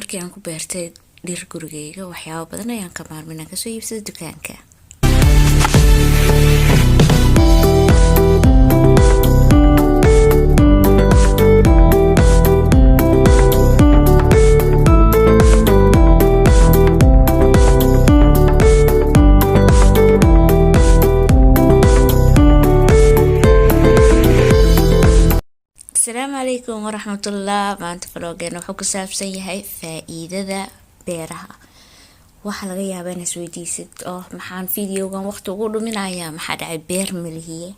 Markii aan ku beertay dhir gurigeyga, waxyaabo badan ayaan ka maarmin aan kasoo iibsada dukaanka. Asalaamu calaykum waraxmatullah. Maanta vloggeena wuxuu ku saabsan yahay faa-iidada beeraha. Waxaa laga yaabaa inaad isweydiisid oo maxaan videogan waqti ugu dhuminayaa, maxaa dhacay, beer malihiye?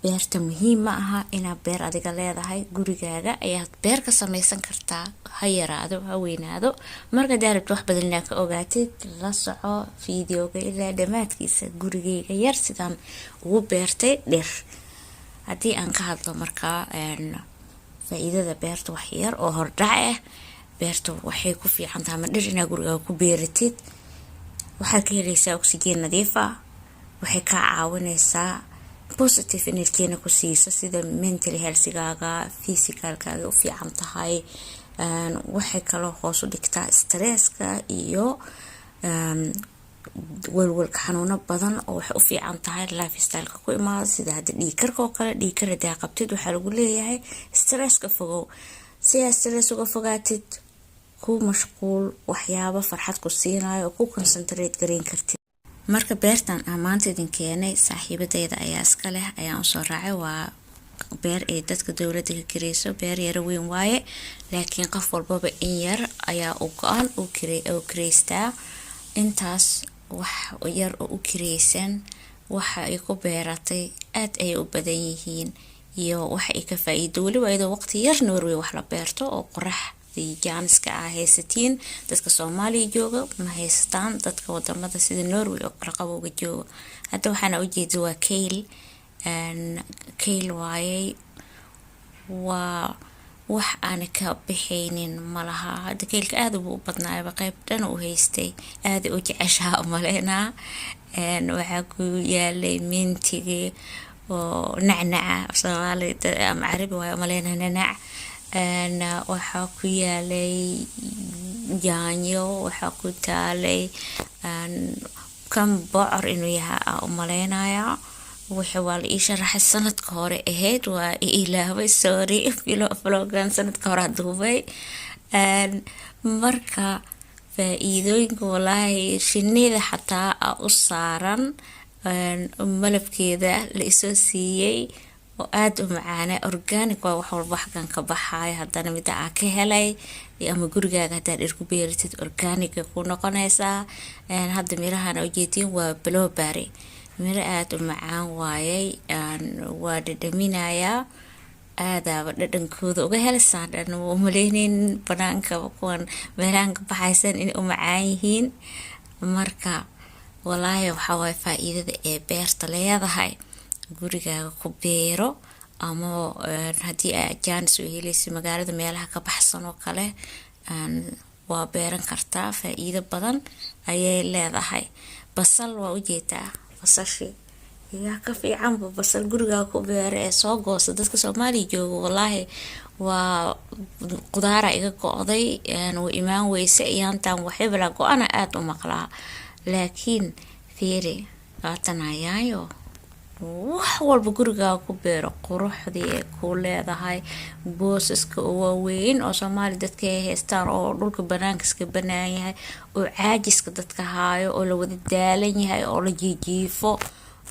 Beerta muhiim ma aha inaad beer adiga leedahay. Gurigaaga ayaad beer ka sameysan kartaa, ha yaraado ha weynaado. Marka hadaa rabto wax badan inaad ka ogaatid, la soco videoga ilaa dhammaadkiisa. Gurigeyga yar sidaan ugu beertay dhir haddii aan ka hadlo, markaa faa-iidada beerta wax yar oo hordhac ah. Beerta waxay ku fiican tahay ama dhir inaad gurigaaga ku beeratid, waxaad ka heleysaa oxygen nadiif ah. Waxay kaa caawineysaa positive energyna ku siiso, sida mental healthigaaga, physicalkaaga u fiican tahay. Waxay kaloo hoos u dhigtaa stresska iyo walwalka, xanuuno badan oo waxay u fiican tahay lifestyleka ku imaada, sida hadda dhiigkarka oo kale. Dhiigkar hadaa qabtid, waxaa lagu leeyahay stresska fogow. Si aad stress uga fogaatid, ku mashquul waxyaabo farxad ku siinayo oo ku concentrate gareyn kartid. Marka beertan aan maanta idin keenay, saaxiibadeyda ayaa iska leh, ayaan usoo raacay. Waa beer ay dadka dowladda ka kireyso. Beer yaro weyn waaye, laakiin qof walbaba in yar ayaa u go-an oo kireystaa. Intaas wax yar oo u kireysan, waxa ay ku beeratay aada ayay u badan yihiin iyo waxa ay ka faa-iido, weliba iyadoo waqti yar Norway wax la beerto oo qoraxdii jaaniska ah haysatiin. Dadka Soomaaliya jooga ma haystaan, dadka wadamada sida Norway oo kale qabowga jooga. Hadda waxaana ujeeda waa kale, kale waayey. Waa wax aana ka bixaynin malaha. Hadda kaleka aada buu u badnaayaba, qeyb dhan u haystay, aada u jeceshaha umaleynaa. Waxaa ku yaalay mintigii oo nacnaca, Soomaali ama Carabi waayo umaleynaa nanac. Waxaa ku yaalay yaanyo, waxaa ku taalay kan bocor inuu yahay aa umaleynayaa. Wixii waa la ii sharaxay sanadka hore ahayd, waa i ilaaway, sorry. Vlogan sanadka hore duubay. Marka faa-iidooyinka, walaahi, shinida xataa aa u saaran, malabkeeda la isoo siiyey oo aada u macaana. Organic waa wax walba xaggan ka baxaayo. Haddana mida aa ka helay, ama gurigaaga haddaad dhir ku beeratid, organica ku noqonaysaa. Hadda mirahana ujeediin waa blueberry, miro aada u macaan waayay. Waa dhadhaminayaa, aadaaba dhadhankooda uga helsaan dhan. Umaleyneyn banaanka kuwan meelahan ka baxaysan inay u macaan yihiin. Marka walaahi waxaa waaye faa-iidada ee beerta leedahay, gurigaaga ku beero ama haddii aa jaanis u heleysa magaalada meelaha ka baxsan oo kale, waa beeran kartaa. Faa-iido badan ayay leedahay. Basal waa ujeedaa, basashi yaa ka fiicanba. Basal gurigaa ku beera ee soo goosta. Dadka Soomaaliya jooga, walaahi waa qudaara iga go-day, way imaan weyse iyaantan, waxibala go-ana aada u maqlaa. Laakiin fiiri, waatanayaayo wax walba gurigaa ku beero, quruxdii ay ku leedahay. Boosaska oo waaweyn oo Soomaali dadka ay haystaan, oo dhulka banaanka iska banaan yahay, oo caajiska dadka haayo, oo la wada daalan yahay, oo la jiijiifo,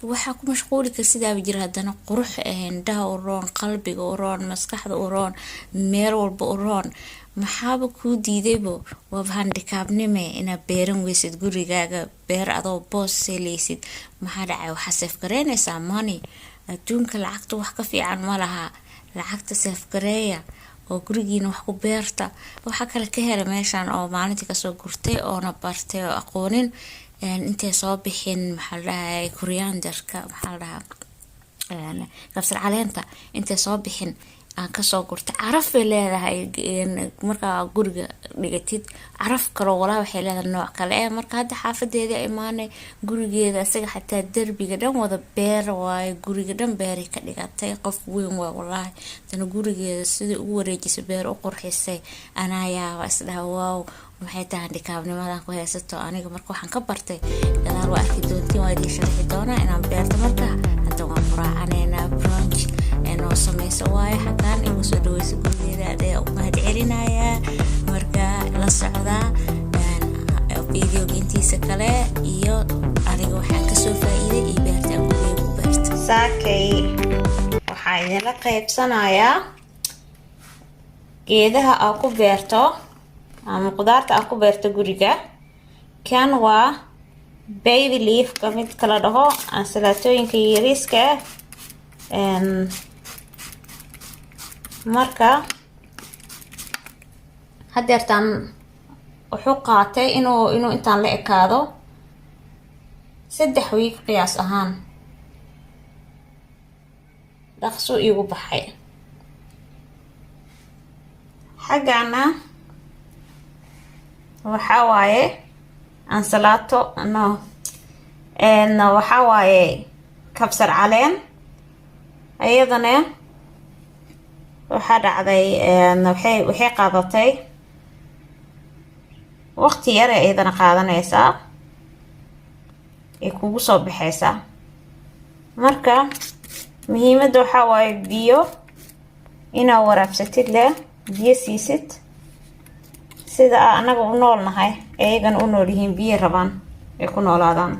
waxaa ku mashquuli kar sidaaba jira. Haddana qurux ah, indhaha u roon, qalbiga u roon, maskaxda u roon, meel walba u roon. Maxaaba kuu diidaybo? Waaba handikaabnime inaad beeran weysid gurigaaga beer adoo boos helaysid. Maxaa dhacay? Waxaa save gareynaysaa money. Adduunka lacagta wax ka fiican ma laha. Lacagta save gareeya oo gurigiina wax ku beerta. Waxaa kale ka hela meeshan oo maalintii kasoo gurtay oona bartay oo aqoonin intay soo bixin, maxaa la dhahay, corianderka, maxaa la dhahaa, kabsar caleenta intay soo bixin aan kasoo gurtay. Caraf bay leedahay markaa guriga dhigatid, caraf kaloo walaa waxay leedahay nooc kale eh. Marka hadda xaafadeeda imaanay, gurigeeda isaga xataa derbiga dhan wada beer waaye, guriga dhan beeray ka dhigatay. Qof weyn waay walaahi. Tana gurigeeda sidai ugu wareejisay, beer u qurxisay, anaa yaaba isdhaha, wow. Maxay tahay handikaabnimadan ku haysato aniga? Marka waxaan ka bartay gadaal waa arki doontiin, waa idiin sharxi doonaa inaan beerto. Marka hadda waan quraacaneynaa, brunch noo sameyso waayo. Xagaan igu soo dhaweysa gurigeeda, aad ayaa u mahad celinayaa. Marka la socdaa videoga intiisa kale iyo aniga waxaan kasoo faa-iiday iyo beerta aan guriga ku beerta. Saakay waxaa idinla qaybsanayaa geedaha aa ku beerto ama qudaarta aa ku beerto guriga. Kan waa baby leafka, mid kala dhaho ansalaatooyinka yariiska ah. Marka hadeertaan wuxuu qaatay inuu intaan la ekaado 3 week qiyaas ahaan. Dhaqso iigu baxay. Xaggana waxaa waaye ansalaato, no, waxaa waaye kabsar caleen. Iyadana waxaa dhacday waxay qaadatay waqti yare, iyadana qaadanaysaa ay kugu soo baxaysaa. Marka muhiimadda waxaa waaye biyo inaa waraabsatid leh, biyo siisid. Sida a anaga u nool nahay iyagana u nool yihiin, biyo rabaan ay ku noolaadaan.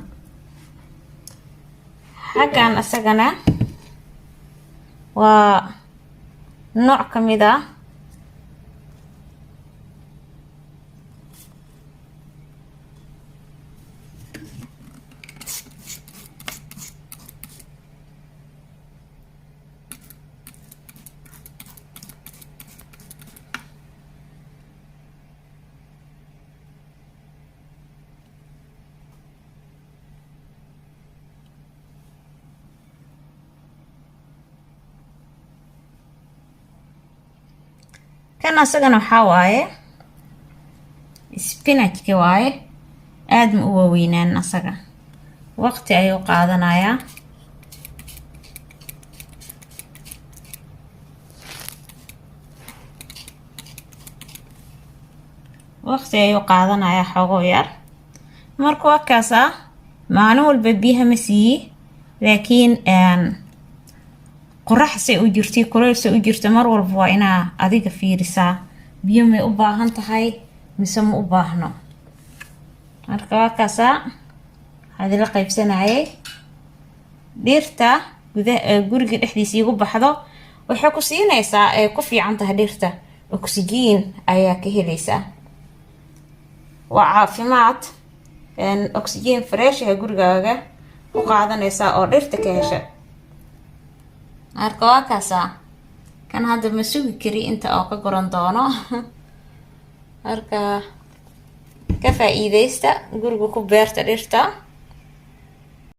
Xaggan isagana waa nooc ka mid ah. Kan asagana waxaa waaye spinachka waaye. Aada ma u waaweynaan, asaga waqti ayuu qaadanayaa. Waqti ayuu qaadanayaa xoogo yar. Marka waa kaas ah, maalin walba biyaha ma siiyi, laakiin qorax say u jirtay, kuleyl say u jirta, mar walba waa inaa adiga fiirisaa biyo may u baahan tahay mise ma u baahno. Marka waa kaasaa, waxaa idinla qaybsanayay dhirta guda guriga dhexdiisa iigu baxdo. Waxay ku siinaysaa, ay ku fiican tahay dhirta, oxygen ayaa ka helaysaa, waa caafimaad. Oxygen fresh ah gurigaaga ku qaadanaysaa oo dhirta ka hesha. Marka waa kaasaa, kan hadda ma sugi kari inta oo ka goran doono. Marka ka faa-iideysta, guriga ku beerta dhirta.